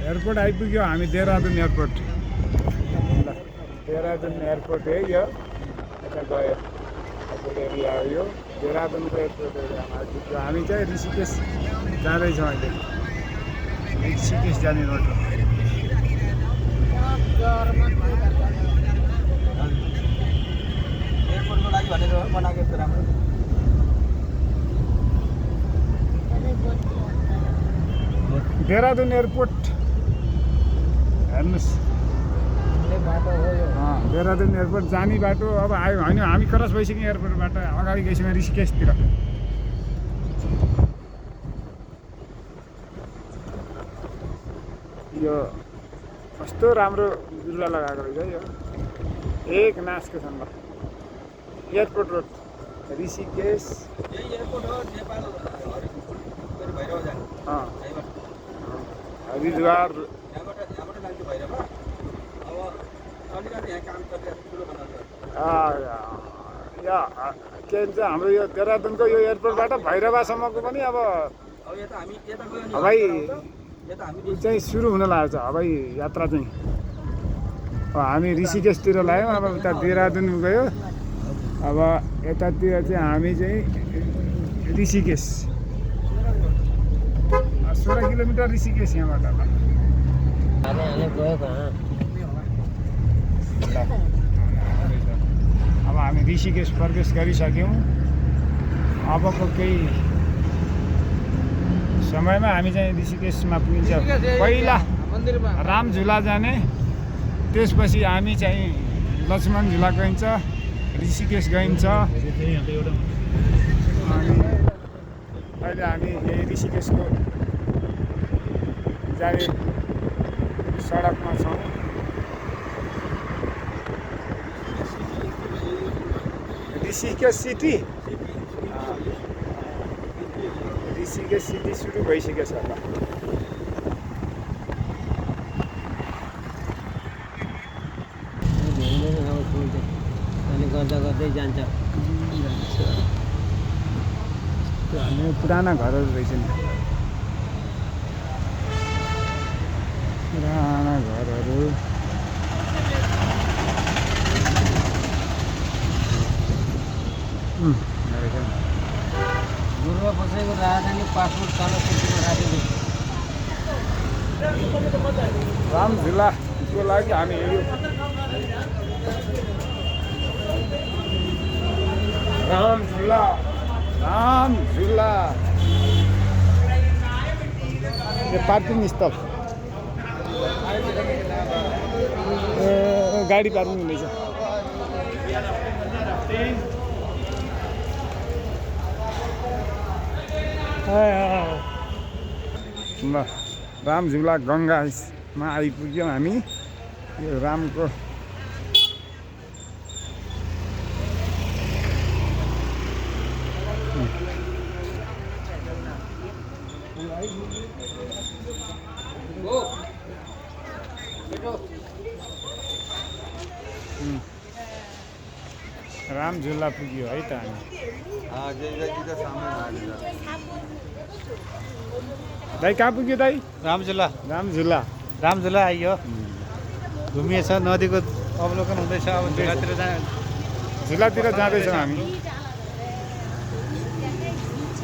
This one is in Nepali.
एयरपोर्ट आइपुग्यो हामी देहरादुन एयरपोर्ट ल देहरादुन एयरपोर्ट है यो यता गयो एयरपोर्ट एरिया हो यो देहरादुनको एयरपोर्ट एरियामा आइपुग्यो हामी चाहिँ ऋषिकेश जाँदैछौँ अहिले ऋषिकेश जाने रोड हो एयरपोर्टको लागि भनेर बनाएको यस्तो राम्रो देहरादुन एयरपोर्ट हेर्नुहोस् बाटो हो यो देहरादुन एयरपोर्ट जाने बाटो अब आयो होइन हामी क्रस भइसक्यौँ एयरपोर्टबाट अगाडि गइसक्यौँ ऋषिकेशतिर यो कस्तो राम्रो जुल्ला लगाएको रहेछ यो एक नाचको छन् एयरपोर्ट रोड ऋषिकेश यही एयरपोर्ट हो नेपाल भैरव जाने हरिद्वार यहाँबाट जान्छु भैरवमा अब अलिकति यहाँ काम गरिरहेको ठुलो बनाउँछ के भन्छ हाम्रो यो देहरादुनको यो एयरपोर्टबाट भैरवासम्मको पनि अब यता हामी यता गयो नि हवाई यता हामी चाहिँ सुरु हुन लागेको छ हवाई यात्रा चाहिँ अब हामी ऋषिकेशतिर लाग्यौँ अब उता देहरादुन गयो अब यतातिर चाहिँ हामी चाहिँ ऋषिकेश 16 किलोमिटर ऋषिकेश यहाँबाट अब हामी ऋषिकेश प्रवेश गरिसक्यौँ अबको केही समयमा हामी चाहिँ ऋषिकेशमा पुगिन्छ पहिला रामझुला जाने त्यसपछि हामी चाहिँ लक्ष्मण झुला गइन्छ ऋषिकेश गइन्छ अनि अहिले हामी यही ऋषिकेशको जाने सडकमा छौँ ऋषिकेश सिटी ऋषिकेश सिटी सुरु भइसकेछ होला गर्दा गर्दै जान्छ हामी पुराना घरहरू रहेछ नि पुराना घरहरू पूर्व बसेको राजधानी पासपोर्ट चलचित्रमा राखेको रामझुलाको लागि हामी हेऱ्यौँ रामझुला यो पार्किङ स्थल गाडी पार्किङ हुँदैछ ल रामझुला गङ्गामा आइपुग्यौँ हामी यो रामको रामझुला पुग्यो है त हामी दाइ कहाँ पुग्यो दाइ रामझुला आइयो घुमिएछ नदीको अवलोकन हुँदैछ अब झुलातिर झुलातिर जाँदैछौँ हामी